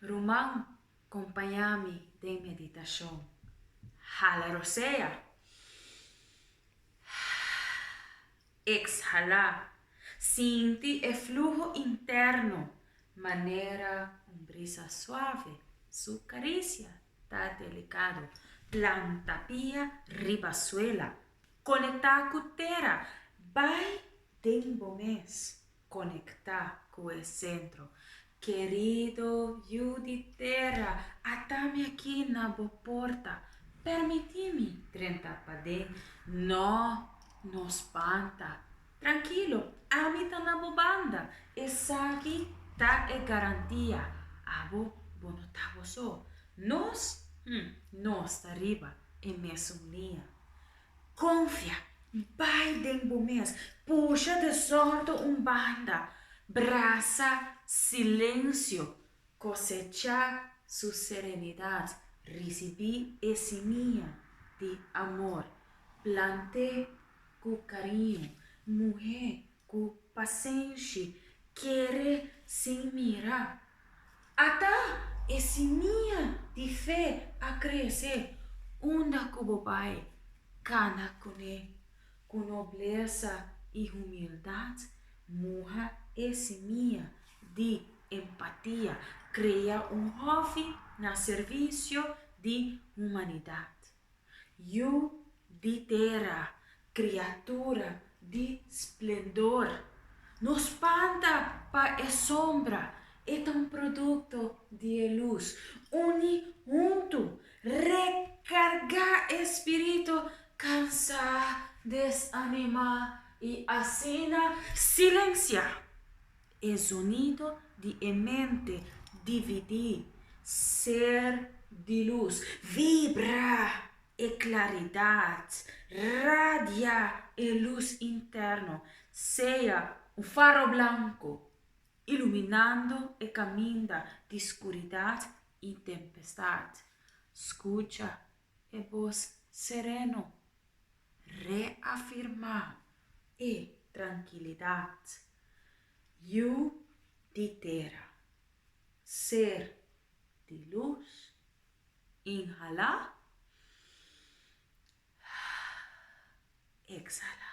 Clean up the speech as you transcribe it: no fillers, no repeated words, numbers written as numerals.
Ruman, kompañá mi den meditashon. Hala rosea. Ekshalá. Sinti e fluho interno manera un brisa suave. Su karisia ta delikado. Planta pia riba suela. Konektá ku tera. Bai den bo mes. Konektá ku e sentro. Kerido yu di tera, ata mi aki na bo porta. Permití mi drenta paden. No, no spanta. Trankilo, ami ta na bo banda. Esaki ta e garantia. Abo, bo no ta bo so. Nos, hm, nos ta riba e mesun liña. Konfia, bai den bo mes, pusha desordo un banda, brasa silensio, kosechá su serenidat, risibí e simia di amor, plant'é ku kariño, muhé ku pasenshi, kere sin mira. Ata e simia di fe a krese unda ku bo bai kana kuné. Ku noblesa i humildat muha e simia di empatia, krea un hòfi na servisio di humanidat. Yu di tera, kriatura di splendor. No spanta pa e sombra, e ta un produkto di e lus. Uni huntu, rekargá e spiritu kansá, desanimá i asina silensiá e zonido di e mente dividí. Ser di lus, vibra e klaridat, radia e lus interno, sea un faro blanku, iluminando e kaminda di skuridat i tempestat. Skucha e bos sereno, reafirmá e trankilidat. Yu di tera, ser di lus. Inhalá. Exhalá.